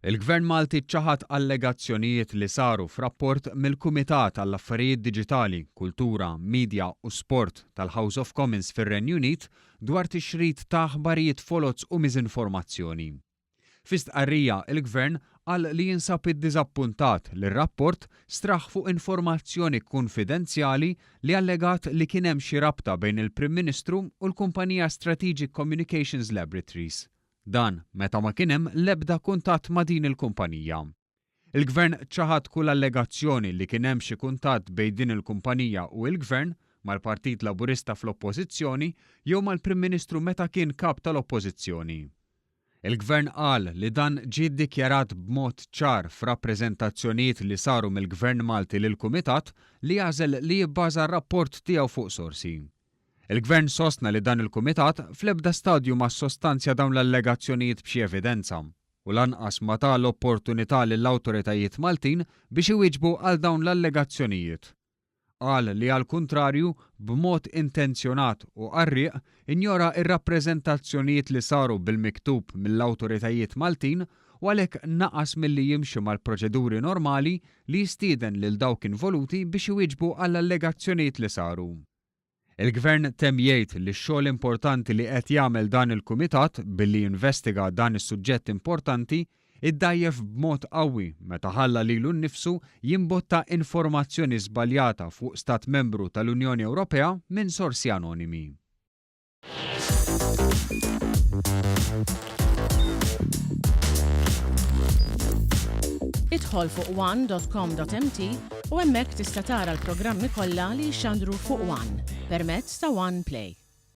Il-Gvern Malti ċaħad allegazzjonijiet li saru f'rapport mill-Kumitat għall-Affarijiet Diġitali, Kultura, Media u Sport tal-House of Commons fir-Renju Unit dwar tixrid ta' aħbarijiet foloz u miżinformazzjoni. Fi stqarrija, il-Gvern qal li jinsab iddiżappuntat li r-rapport straħ fuq informazzjoni kunfidenzjali li allegat li kien hemm xi rabta bejn il-Prim Ministru u l-kumpanija Strategic Communications Laboratories. Dan meta ma kien hemm l-ebda kuntatt ma' din il-kumpanija. Il-Gvern ċaħad kull allegazzjoni li kien hemm xi kuntatt bejn din il-kumpanija u il-Gvern, mal-Partit Laburista fl-Oppożizzjoni jew mal-Prim Ministru meta kien Kap tal-Oppożizzjoni. Il-Gvern qal li dan ġie ddikjarat b'mod ċar f'rappreżentazzjonijiet li saru mill-Gvern Malti lill-Kumitat li għażel li jibbaża r-rapport tiegħu fuq sorsi. Il-Gvern sostna li dan il-Kumitat fl-ebda stadju ma ssostanzja dawn l-allegazzjonijiet b'xi evidenza u lanqas ma ta l-opportunità lill-awtoritajiet Maltin biex iwieġbu għal dawn l-allegazzjonijiet. Qal li għall-kuntrarju, b'mod intenzjonat u qarrieq, injora r-rappreżentazzjonijiet li saru bil-miktub mill-awtoritajiet Maltin u għalhekk naqas milli jimxi mal-proċeduri normali li jistieden lil dawk involuti biex iwieġbu għall-allegazzjonijiet li saru. Il-Gvern temm jgħid li x-xogħol importanti li qed jagħmel dan il-Kumitat billi jinvestiga dan is-suġġett importanti iddgħajjef b'mod qawwi meta ħalla lilu nnifsu jimbotta informazzjoni żbaljata fuq Stat Membru tal-Unjoni Ewropea minn sorsi anonimi. Idħol fuq one.com.mt u hemmhekk tista' tara l-programmi kollha li jixxandru fuq One permezz ta' One Play.